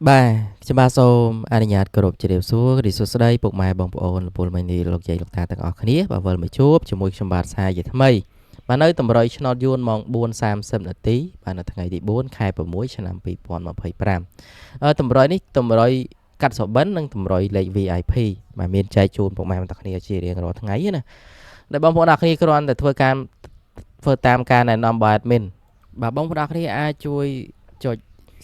បាទខ្ញុំបាទសូមអនុញ្ញាតគោរពជម្រាបសួររីសួស្តីពុកម៉ែបងប្អូនលពលមីនីលោកយាយលោកតាទាំងអស់គ្នាបាទវិលមកជួបជាមួយខ្ញុំបាទសាជាថ្មីបាទនៅតម្រុយឆ្នោតយួនម៉ោង4:30នាទីបាទនៅថ្ងៃទី4ខែ6ឆ្នាំ2025តម្រុយនេះតម្រុយកាត់សុបិននិងតម្រុយលេខ VIP បាទមានចែកជូនពុកម៉ែបងប្អូនគ្នាជារៀងរាល់ថ្ងៃណាដែលបងប្អូនអរគ្នាគ្រាន់តែធ្វើការធ្វើតាមការណែនាំរបស់ admin បាទបងប្អូនអរគ្នាអាចជួយចុច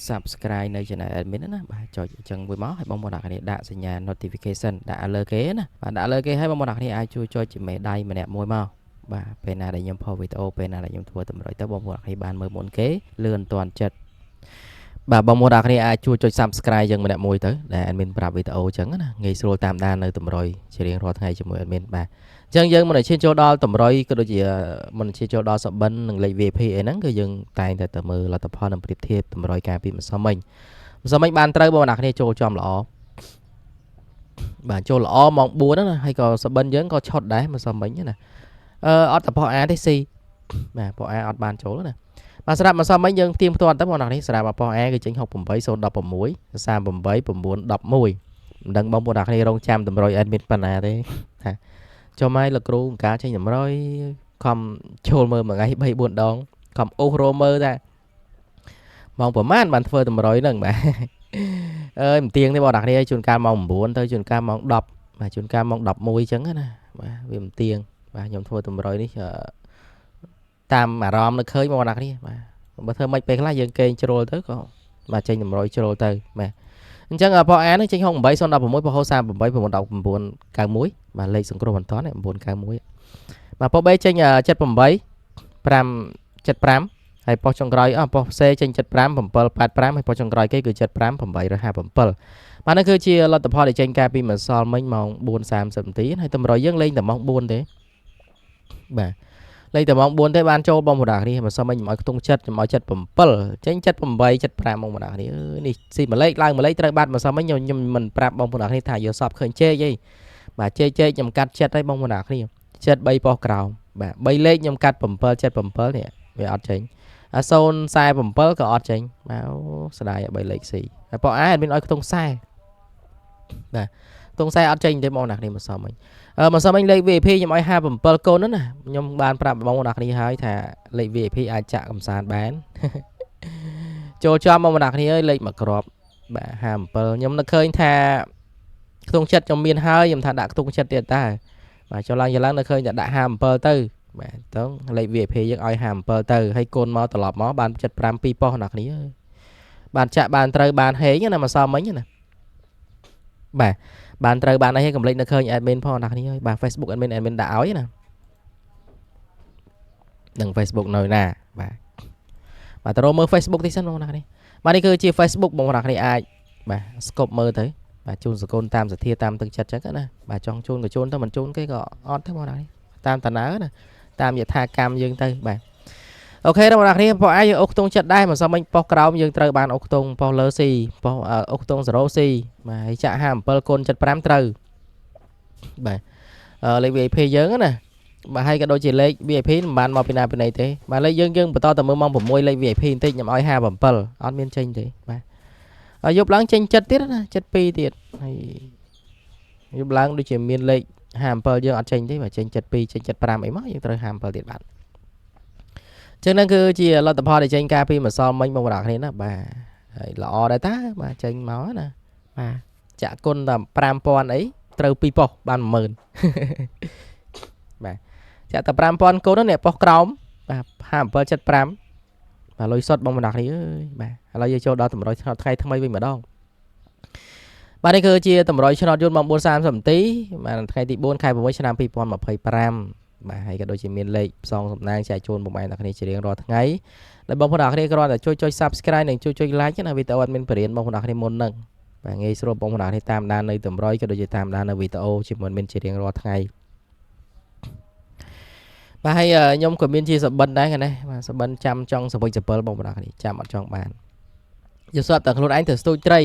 Subscribe នៅ Channel Admin ណាបាទចុចអញ្ចឹងមួយមកឲ្យបងប្អូនអរគ្នាដាក់សញ្ញា notification ដាក់លើគេណាបាទដាក់លើគេឲ្យបងប្អូនអរគ្នាអាចជួយចុចជាមេដៃម្នាក់មួយមកបាទពេលណាដែលខ្ញុំផុសវីដេអូពេលណាដែលខ្ញុំធ្វើតម្រុយទៅបងប្អូនអរគ្នាបានមើលមុនគេលឿនតាន់ចិត្តបាទបងប្អូនអរគ្នាអាចជួយចុច Subscribe យើងម្នាក់មួយទៅដែល Admin ប្រាប់វីដេអូអញ្ចឹងណាងាយស្រួលតាមដាននៅតម្រុយជារៀងរាល់ថ្ងៃជាមួយ Admin បាទអញ្ចឹងយើងមិនឈានចូលដល់តម្រុយក៏ដូចជាមិនឈានចូលដល់សបិននិងលេខ VIP អីហ្នឹងគឺយើងតែងតែទៅមើលលទ្ធផលនិងប្រៀបធៀបតម្រុយការពីម្សិលមិញម្សិលមិញបានត្រូវបងប្អូនគ្នាចូលចំល្អបាទចូលល្អម៉ោង4ណាហើយក៏សបិនយើងក៏ឆុតដែរម្សិលមិញណាអឺអត់តែប៉ុស A ទេស៊ីបាទប៉ុស A អត់បានចូលណាបាទសម្រាប់ម្សិលមិញយើងទៀងផ្ទាត់ទៅបងប្អូននេះសម្រាប់ប៉ុស A គឺចេញ68 016 38 9 11មិនដឹងបងប្អូនគ្នារងចាំតម្រុយ admin ប៉ុណ្ណាទេថាចុះមកលោកគ្រូកាលចេញតម្រុយខំចូលមើលមួយថ្ងៃ3 4ដងខំអូសរមើលថាម៉ោងប្រហែលបានធ្វើតម្រុយហ្នឹងបាទអើយមិនទៀងទេបងប្អូនគ្នាជួនកាលម៉ោង9ទៅជួនកាលម៉ោង10បាទជួនកាលម៉ោង11អញ្ចឹងណាបាទវាមិនទៀងបាទខ្ញុំធ្វើតម្រុយនេះតាមអារម្មណ៍នៅឃើញបងប្អូនគ្នាបាទបើធ្វើមិនពេលខ្លះយើងគេងជ្រុលទៅក៏បាទចេញតម្រុយជ្រុលទៅបាទអញ្ចឹងប៉អានេះចេញ68 016ពហុ38 9 19 91បាទលេខសង្គ្រោះបន្ទាន់991បាទប៉ុប B ចេញ78 5 75ហើយប៉ុស្តិ៍ចុងក្រោយអស់ប៉ុស្តិ៍ C ចេញ75 785ហើយប៉ុស្តិ៍ចុងក្រោយគេគឺ75 857បាទនេះគឺជាលទ្ធផលដែលចេញការពីម្សិលមិញម៉ោង4:30នាទីហើយតម្រុយយើងលេងតែម៉ោង4ទេបាទលេងតែម៉ោង4ទេបានចូលបងប្អូនគ្នាម្សិលមិញខ្ញុំឲ្យខ្ទង់ចិត្តខ្ញុំឲ្យ77ចេញ78 75បងប្អូនគ្នានេះស៊ីមួយលេខឡើងមួយលេខត្រូវបាត់ម្សិលមិញខ្ញុំមិនប្រាប់បងប្អូនគ្នាថាយកសពឃើញជែកអីបាទជែកជែកខ្ញុំកាត់ចិត្តឲ្យបងប្អូនគ្នាចិត្ត3ប៉ុស្តិ៍ក្រោមបាទ3លេខខ្ញុំកាត់777នេះវាអត់ចេញអា047ក៏អត់ចេញបាទអូស្ដាយ3លេខស៊ីហើយប៉ុអាមានឲ្យខ្ទង់40បាទខ្ទង់40អត់ចេញទេបងប្អូនគ្នាម្សិលមិញម្សិលមិញលេខ VIP ខ្ញុំឲ្យ57កូនណាខ្ញុំបានប្រាប់បងប្អូនគ្នាហើយថាលេខ VIP អាចចាក់កំសាន្តបានចូលចំបងប្អូនគ្នាអើយលេខមួយគ្រាប់បាទ57ខ្ញុំនឹកឃើញថាខ្ទង់ចិត្តខ្ញុំមានហើយខ្ញុំថាដាក់ខ្ទង់ចិត្តទៀតតើបាទចូលឡើងចូលឡើងនៅឃើញតែដាក់57ទៅបាទតងលេខ VIP យើងឲ្យ57ទៅហើយកូនមកត្រឡប់មកបាន75 2ប៉ុស្តិ៍អ្នកគ្នាបានចាក់បានត្រូវបានហេងណាម្សិលមិញណាបាទបានត្រូវបានអីហើយកុំភ្លេចនៅឃើញ admin ផងអ្នកគ្នាហើយបាទ Facebook admin admin ដាក់ឲ្យណានឹង Facebook នៅណាបាទបាទទៅរកមើល Facebook តិចសិនបងប្អូនគ្នាបាទនេះគឺជា Facebook បងប្អូនគ្នាអាចបាទស្គប់មើលទៅបាទជូនសកូនតាមសទ្ធាតាមទឹកចិត្តចឹងណាបាទចង់ជូនក៏ជូនទៅមិនជូនគេក៏អត់ទេបងប្អូនគ្នាតាមតាណើណាតាមយថាកម្មយើងទៅបាទអូខេបងប្អូនគ្នាប៉ុអាយយើងអូសខ្ទង់ចិត្តដែរមិនសមមិញប៉ុសក្រោមយើងត្រូវបានអូសខ្ទង់ប៉ុសលើស៊ីប៉ុសអូសខ្ទង់0ស៊ីបាទហើយចាក់57គុណ75ត្រូវបាទលេខ VIP យើងណាបាទហើយក៏ដូចជាលេខ VIP មិនបានមកពីណាពីណីទេបាទលេខយើងយើងបន្តទៅមើលម៉ោង6លេខ VIP បន្តិចខ្ញុំឲ្យ57អត់មានចេញទេបាទហើយយប់ឡើងចេញចិត្តទៀតណា72ទៀតហើយយប់ឡើងដូចជាមានលេខ57យើងអត់ចេញទេបាទចេញ72ចេញ75អីមកយើងត្រូវ57ទៀតបាទចឹងហ្នឹងគឺជាលទ្ធផលដែលចេញការពីម្សិលមិញបងប្អូនគ្នាណាបាទហើយល្អដែរតាបាទចេញមកណាបាទចាក់គុណតែ5000អីត្រូវ2ប៉ុស្តិ៍បាន10000បាទចាក់តែ5000គុណនេះប៉ុស្តិ៍ក្រោមបាទ5775បាទលុយសុតបងប្អូនគ្នាអើយបាទឥឡូវយើងចូលដល់តម្រុយឆ្នោតថ្ងៃថ្មីវិញម្ដងបាទនេះគឺជាតម្រុយឆ្នោតយន្តម៉ោង4:30នាទីបាទថ្ងៃទី4ខែ6ឆ្នាំ2025បាទហើយក៏ដូចជាមានលេខផ្សងសំណាងចែកជូនបងប្អូនទាំងគ្នាជារៀងរាល់ថ្ងៃដែលបងប្អូនទាំងគ្នាគ្រាន់តែជួយចុច Subscribe និងជួយចុច Like ណាវីដេអូអត់មានបរិញ្ញាបងប្អូនទាំងគ្នាមុនហ្នឹងបាទងាយស្រួលបងប្អូនទាំងគ្នាតាមដាននៅតម្រុយក៏ដូចជាតាមដាននៅវីដេអូជាមួយមានជារៀងរាល់ថ្ងៃបាទហើយខ្ញុំក៏មានជាសបិនដែរណាបាទសបិនចាំចង់សវិចសពិលបងប្អូនគ្នាចាំអត់ចង់បានយល់ស្របតែខ្លួនឯងទៅស្ទូចត្រី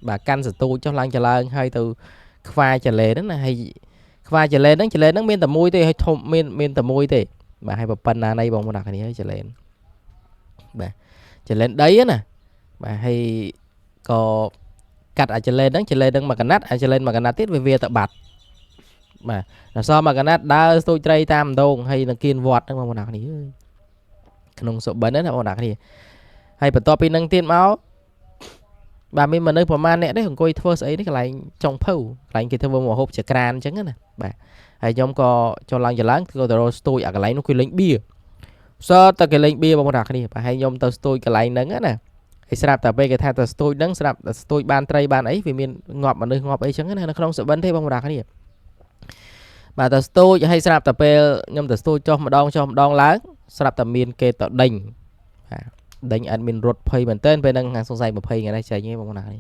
បាទកាន់សទូចចុះឡើងចឡើងហើយទៅខ្វាចលេហ្នឹងណាហើយខ្វាចលេហ្នឹងចលេហ្នឹងមានតែមួយទេហើយធំមានតែមួយទេបាទហើយប៉ុណ្ណាណីបងប្អូនគ្នាហើយចលេបាទចលេដីណាបាទហើយក៏ កាត់អាចលេនហ្នឹងចលេនហ្នឹងមួយកណាត់អាចលេនមួយកណាត់ទៀតវាទៅបាត់បាទដល់សល់មួយកណាត់ដើរស្ទូចត្រីតាមដងហើយនឹងគៀនវត្តហ្នឹងបងប្អូនគ្នាក្នុងសុបិនណាបងប្អូនគ្នាហើយបន្ទាប់ពីនឹងទៀតមកបាទមានមនុស្សប្រហែលអ្នកនេះអង្គុយធ្វើស្អីនេះកន្លែងចុងភៅកន្លែងគេធ្វើម្ហូបចក្រានអញ្ចឹងណាបាទហើយខ្ញុំក៏ចូលឡើងចឡើងក៏ទៅរកស្ទូចអាកន្លែងនោះគេលេងបៀសើតែគេលេងបៀបងប្អូនគ្នាបាទហើយខ្ញុំទៅស្ទូចកន្លែងហ្នឹងណាហើយស្រាប់តែពេលគេថាទៅស្ទូចហ្នឹងស្រាប់តែស្ទូចបានត្រីបានអីវាមានងាប់មនុស្សងាប់អីចឹងណានៅក្នុងសុបិនទេបងប្អូនគ្នាបាទទៅស្ទូចហើយស្រាប់តែពេលខ្ញុំទៅស្ទូចចុះម្ដងចុះម្ដងឡើងស្រាប់តែមានគេទៅដេញបាទដេញអត់មានរត់ភ័យមែនតើពេលហ្នឹងសង្ស័យ20ថ្ងៃនេះចេញទេបងប្អូនគ្នា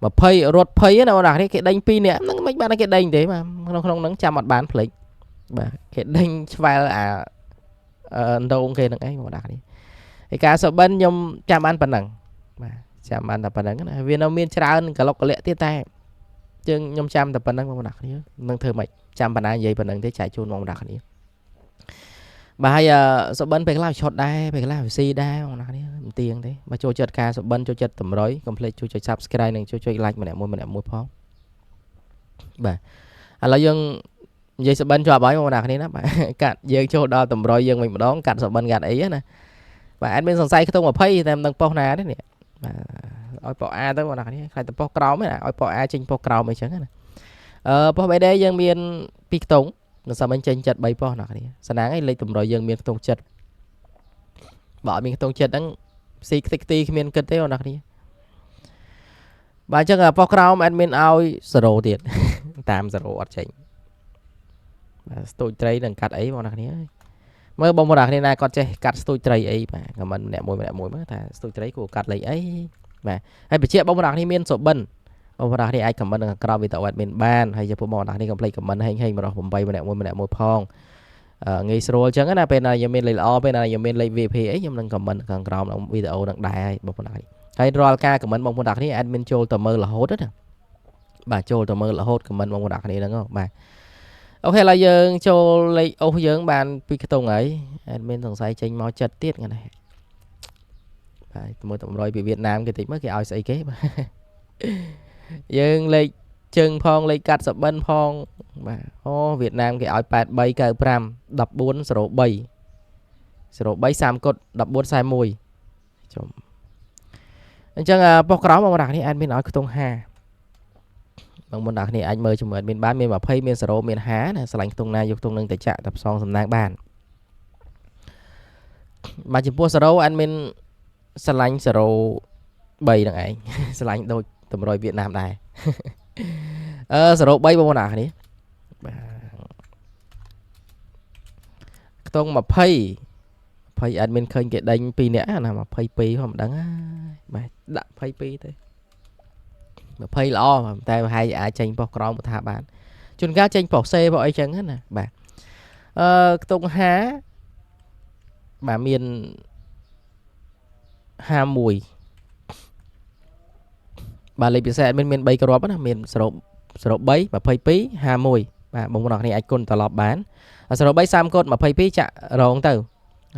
20រត់ភ័យណាបងប្អូនគ្នាគេដេញ2នាក់ហ្នឹងមិនបានគេដេញទេបាទក្នុងហ្នឹងចាំអត់បានភ្លេចបាទគេដេញឆ្វែលអាដងគេហ្នឹងឯងបងប្អូនគ្នាហើយការសុបិនខ្ញុំចាំបានប៉ុណ្ណឹងបាទចាំបានតែប៉ុណ្ណឹងណាវានៅមានច្រើនកលុកកលៈទៀតតែជើងខ្ញុំចាំតែប៉ុណ្ណឹងបងប្អូនគ្នានឹងធ្វើម៉េចចាំបណ្ណានិយាយប៉ុណ្ណឹងទេចែកជូនបងប្អូនគ្នាបាទហើយសុបិនពេលខ្លះឆុតដែរពេលខ្លះវាស៊ីដែរបងប្អូនគ្នាមិនទៀងទេបើចូលចិត្តការសុបិនចូលចិត្តតម្រុយកុំភ្លេចជួយចុច Subscribe និងជួយចុច Like ម្នាក់មួយម្នាក់មួយផងបាទឥឡូវយើងនិយាយសុបិនជាប់ហើយបងប្អូនគ្នាណាបាទកាត់យើងចូលដល់តម្រុយយើងវិញម្ដងកាត់សុបិនកាត់អីណាបាទអត់មានសង្ស័យខ្ទង់20តែមិនដឹងប៉ុស្តិ៍ណាទេនេះបាទឲ្យប៉ុស្តិ៍ A ទៅបងប្អូនគ្នាខ្លាចតែប៉ុស្តិ៍ក្រោមណាឲ្យប៉ុស្តិ៍ A ចេញប៉ុស្តិ៍ក្រោមអីចឹងណាប៉ុស្តិ៍ BD យើងមាន2ខ្ទង់នៅសាមញ្ញចេញចិត្ត3ប៉ុស្តិ៍ណាគ្នាស្នាងឯងលេខតម្រុយយើងមានខ្ទង់ចិត្តបើអត់មានខ្ទង់ចិត្តហ្នឹងស៊ីខ្ទេចខ្ទីគ្មានគិតទេបងប្អូនគ្នាបាទអញ្ចឹងប៉ុស្តិ៍ក្រោម admin ឲ្យ0ទៀតតាម0អត់ចេញបាទស្ទូចត្រីនឹងកាត់អីបងប្អូនគ្នាមើលបងប្អូនគ្នាណាគាត់ចេះកាត់ស្ទូចត្រីអីបាទខមមិនម្នាក់មួយម្នាក់មួយមើលថាស្ទូចត្រីគួរកាត់លេខអីបាទហើយបញ្ជាក់បងប្អូនគ្នាមានសុបិនបងប្អូនគ្នាអាចខមមិននៅខាងក្រោមវីដេអូ admin បានហើយចំពោះបងប្អូនគ្នាកុំភ្លេចខមមិនហេងហេង108ម្នាក់មួយម្នាក់មួយផងងាយស្រួលអញ្ចឹងណាពេលណាខ្ញុំមានលេខល្អពេលណាខ្ញុំមានលេខ VIP អីខ្ញុំនឹងខមមិនខាងក្រោមវីដេអូនឹងដែរហើយបងប្អូនគ្នាហើយរាល់ការខមមិនបងប្អូនគ្នា admin ចូលទៅមើលរហូតណាបាទចូលទៅមើលរហូតខមមិនបងប្អូនគ្នាហ្នឹងបាទអូខេឥឡូវយើងចូលលេខអូសយើងបានពីខ្ទង់ហើយ admin សង្ស័យចេញមកចិត្តទៀតហ្នឹងណាបាទមើលតម្រុយពីវៀតណាមគេតិចមើលគេឲ្យស្អីគេបាទយើងលេខជើងផងលេខកាត់សបិនផងបាទអូវៀតណាមគេឲ្យ8395 1403 03 30កុដ1441ជុំអញ្ចឹងប៉ុស្តិ៍ក្រោមបងប្អូននេះ admin ឲ្យខ្ទង់5បងប្អូនគ្នាអាចមើលជាមួយ admin បានមាន20មាន0មាន5ណាស្រឡាញ់ខ្ទង់ណាយកខ្ទង់នឹងទៅចាក់តែផ្សងសំណាងបានបាទចំពោះ0 admin ស្រឡាញ់03ហ្នឹងឯងស្រឡាញ់ដូចតម្រុយវៀតណាមដែរ03បងប្អូនគ្នាបាទខ្ទង់20 20 admin ឃើញគេដេញ2នាក់ណា22ផងមិនដឹងបាទដាក់22ទៅ20ល្អតែប្រហែលអាចចេញប៉ុស្តិ៍ក្រោមថាបានជួនកាលចេញប៉ុស្តិ៍សេប៉ុស្តិ៍អីចឹងណាបាទខ្ទង់5បាទមាន51បាទលេខពិសេស admin មាន3គ្រាប់ណាមាន0 03 22 51បាទបងប្អូនគ្នាអាចគុណត្រឡប់បាន03 30កូដ22ចាក់រងទៅ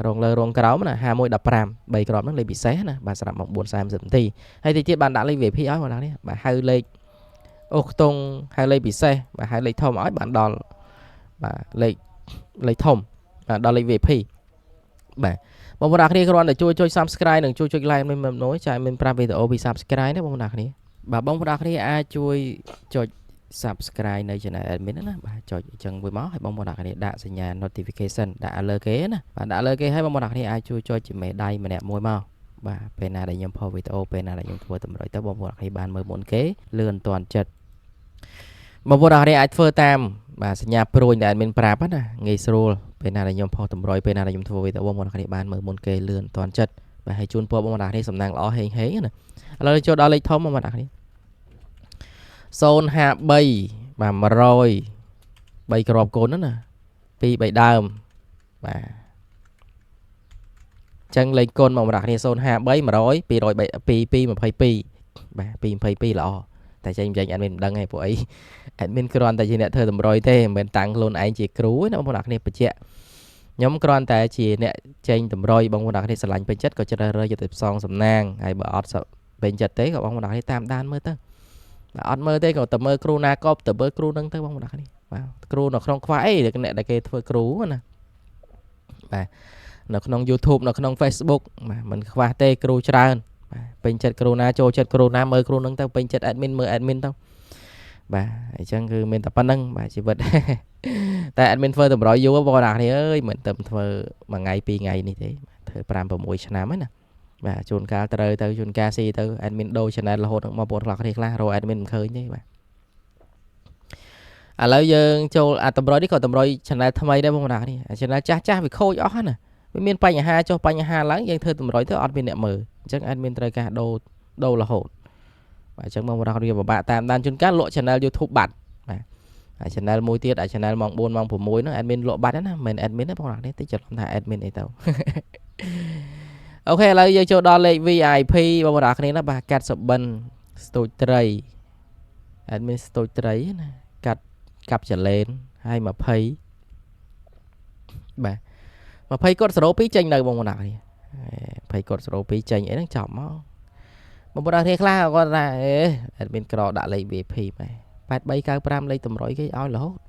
រងលើរងក្រោមណា51 15 3គ្រាប់ហ្នឹងលេខពិសេសណាបាទសម្រាប់ម៉ោង4:30នាទីហើយតិចទៀតបានដាក់លេខ VIP ឲ្យបងប្អូននេះបាទហៅលេខអូខ្ទង់ហៅលេខពិសេសបាទហៅលេខធំឲ្យបានដល់បាទលេខធំបាទដល់លេខ VIP បាទបងប្អូនគ្នាគ្រាន់តែជួយចុច Subscribe និងជួយចុច Like មិនមិនចាយមានប្រាប់វីដេអូពី Subscribe ណាបងប្អូនគ្នាបាទបងប្អូនគ្នាអាចជួយចុច Subscribe នៅ Channel Admin ណាបាទចុចអញ្ចឹងមួយមកឲ្យបងប្អូនគ្នាដាក់សញ្ញា Notification ដាក់លើគេណាបាទដាក់លើគេឲ្យបងប្អូនគ្នាអាចជួយចុចជាមេដៃម្នាក់មួយមកបាទពេលណាដែលខ្ញុំផុសវីដេអូពេលណាដែលខ្ញុំធ្វើតម្រុយទៅបងប្អូនគ្នាបានមើលមុនគេលឿនទាន់ចិត្តបងប្អូនគ្នាអាចធ្វើតាមបាទសញ្ញាព្រួយដែល admin ប្រាប់ណាងាយស្រួលពេលណាដែលខ្ញុំផុសតម្រុយពេលណាដែលខ្ញុំធ្វើវីដេអូបងប្អូនគ្នាបានមើលមុនគេលឿនទាន់ចិត្តបាទហើយជូនពរបងប្អូនគ្នាសំណាងល្អហេងហេងណាឥឡូវចូលដល់លេខធំបងប្អូនគ្នា053បាទ100 3គ្រាប់កូនណា2 3ដើមបាទចឹងលេខគុណមកគ្នា053 100 200 2 22បាទ222ល្អតែចេញចេញ admin មិនដឹងទេពួកអី admin គ្រាន់តែជាអ្នកធ្វើតម្រុយទេមិនមែនតាំងខ្លួនឯងជាគ្រូទេណាបងប្អូនគ្នាបញ្ជាក់ខ្ញុំគ្រាន់តែជាអ្នកចេញតម្រុយបងប្អូនគ្នាស្រឡាញ់ពេញចិត្តក៏ជ្រើសរើសយកទៅផ្សងសំណាងហើយបើអត់ពេញចិត្តទេក៏បងប្អូនគ្នាតាមដានមើលទៅ បាទអត់មើលទេក៏ទៅមើលគ្រូណាក៏ទៅមើលគ្រូនឹងទៅបងប្អូនគ្នាបាទគ្រូនៅក្នុងខ្វះអីអ្នកដែលគេធ្វើគ្រូណាបាទនៅក្នុង YouTube នៅក្នុង Facebook បាទមិនខ្វះទេគ្រូច្រើនបាទពេញចិត្តគ្រូណាចូលចិត្តគ្រូណាមើលគ្រូនឹងទៅពេញចិត្ត admin មើល admin ទៅបាទអញ្ចឹងគឺមានតែប៉ុណ្្នឹងបាទជីវិតតែ admin ធ្វើតម្រុយយូរបងប្អូនគ្នាអើយមិនទៅធ្វើមួយថ្ងៃពីរថ្ងៃនេះទេធ្វើ5 6ឆ្នាំហ្នឹងណាបាទជួនកាលត្រូវទៅជួនកាលស៊ីទៅ admin ដូរ channel រហូតដល់បងប្អូនខ្លះគ្នាខ្លះរក admin មិនឃើញទេបាទឥឡូវយើងចូលអាតម្រុយនេះក៏តម្រុយ channel ថ្មីដែរបងប្អូនគ្នា channel ចាស់ចាស់វាខូចអស់ណាវាមានបញ្ហាចុះបញ្ហាឡើងយើងធ្វើតម្រុយទៅអត់មានអ្នកមើលអញ្ចឹង admin ត្រូវការដូរដូររហូតបាទអញ្ចឹងបងប្អូនគ្នាពិបាកតាមដានជួនកាលលក់ channel YouTube បាត់បាទអា channel មួយទៀតអា channel ម៉ោង4ម៉ោង6ហ្នឹង admin លក់បាត់ណាមិនមែន admin ទេបងប្អូនគ្នាតិចច្រឡំថា admin អីទៅ OK ឥឡូវយើងចូលដល់លេខ VIP បងប្អូនគ្នាណាបាទកាត់សុបិនស្ទូចត្រី admin ស្ទូចត្រីណាកាត់កាប់ចលែនហើយ20បាទ20គាត់02ចេញនៅបងប្អូនគ្នា20គាត់02ចេញអីហ្នឹងចប់មកបងប្អូនគ្នាខ្លះគាត់ថាអេ admin ក្រដាក់លេខ VIP បែ8395លេខតម្រុយគេឲ្យរហូត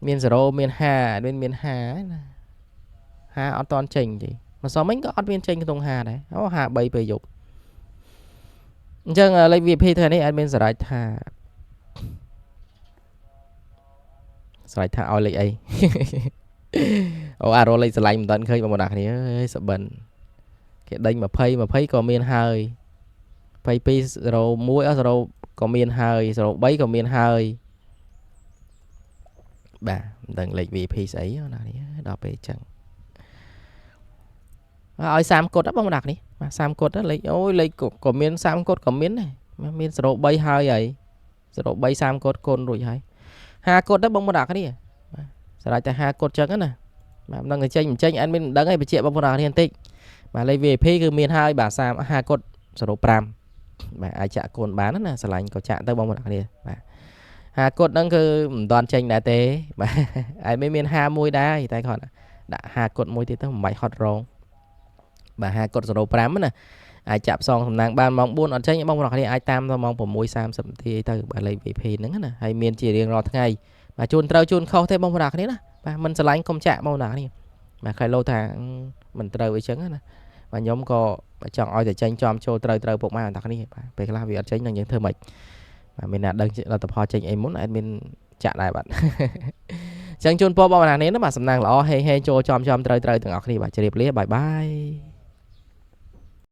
មាន0មាន5 admin មាន5ណា5អត់តន់ចេញទេម្សិលមិញក៏អត់មានចេញក្នុង5ដែរអូ53ពេលយប់អញ្ចឹងលេខ VIP ថ្ងៃនេះ admin សម្រេចថាឲ្យលេខអីអូអារលេខស្រឡាញ់មិនតាន់ឃើញបងប្អូនគ្នាអើយសបិនគេដេញ20 20ក៏មានហើយ22 01អស់0ក៏មានហើយ03ក៏មានហើយបាទមិនដឹងលេខ VIP ស្អីណានេះដល់ពេលអញ្ចឹងឲ្យ30កុដបងប្អូននេះបាទ30កុដលេខអូយលេខក៏មាន30កុដក៏មានដែរមាន03ហើយហើយ03 30កុដគុណរួចហើយ5កុដទៅបងប្អូនគ្នាបាទស្រេចតែ5កុដចឹងណាបាទមិនដឹងតែចេញមិនចេញ admin មិនដឹងឯងបញ្ជាក់បងប្អូនគ្នាបន្តិចបាទលេខ VIP គឺមានហើយបាទ30 5កុដ05បាទអាចចាក់គុណបានណាស្រឡាញ់ក៏ចាក់ទៅបងប្អូនគ្នាបាទ5កុដហ្នឹងគឺមិនតាន់ចេញដែរទេបាទ admin មាន51ដែរតែគាត់ដាក់5កុដមួយទៀតទៅមិនបាច់ហត់រងបាទ5កុដ05ណាអាចចាក់ផ្សងសំណាងបានម៉ោង4អត់ចេញបងប្អូនគ្នាអាចតាមដល់ម៉ោង6:30នាទីអីទៅបាទលេខ VIP ហ្នឹងណាហើយមានជារៀងរាល់ថ្ងៃបាទជូនត្រូវជូនខុសទេបងប្អូនគ្នាណាបាទមិនស្រឡាញ់កុំចាក់បងប្អូនគ្នាបាទខ្លាចលោថាមិនត្រូវអីចឹងណាបាទខ្ញុំក៏ចង់ឲ្យតែចេញចំចូលត្រូវត្រូវពុកម៉ែបងប្អូនគ្នាបាទពេលខ្លះវាអត់ចេញនឹងយើងធ្វើម៉េចបាទមានអ្នកដឹងលទ្ធផលចេញអីមុន admin ចាក់ដែរបាទចឹងជូនពរបងប្អូនគ្នាណាបាទសំណាងល្អហេហេចូលចំចំត្រូវត្រូវទាំងអស់គ្នាបាទជម្រាបលាបាយបាយ។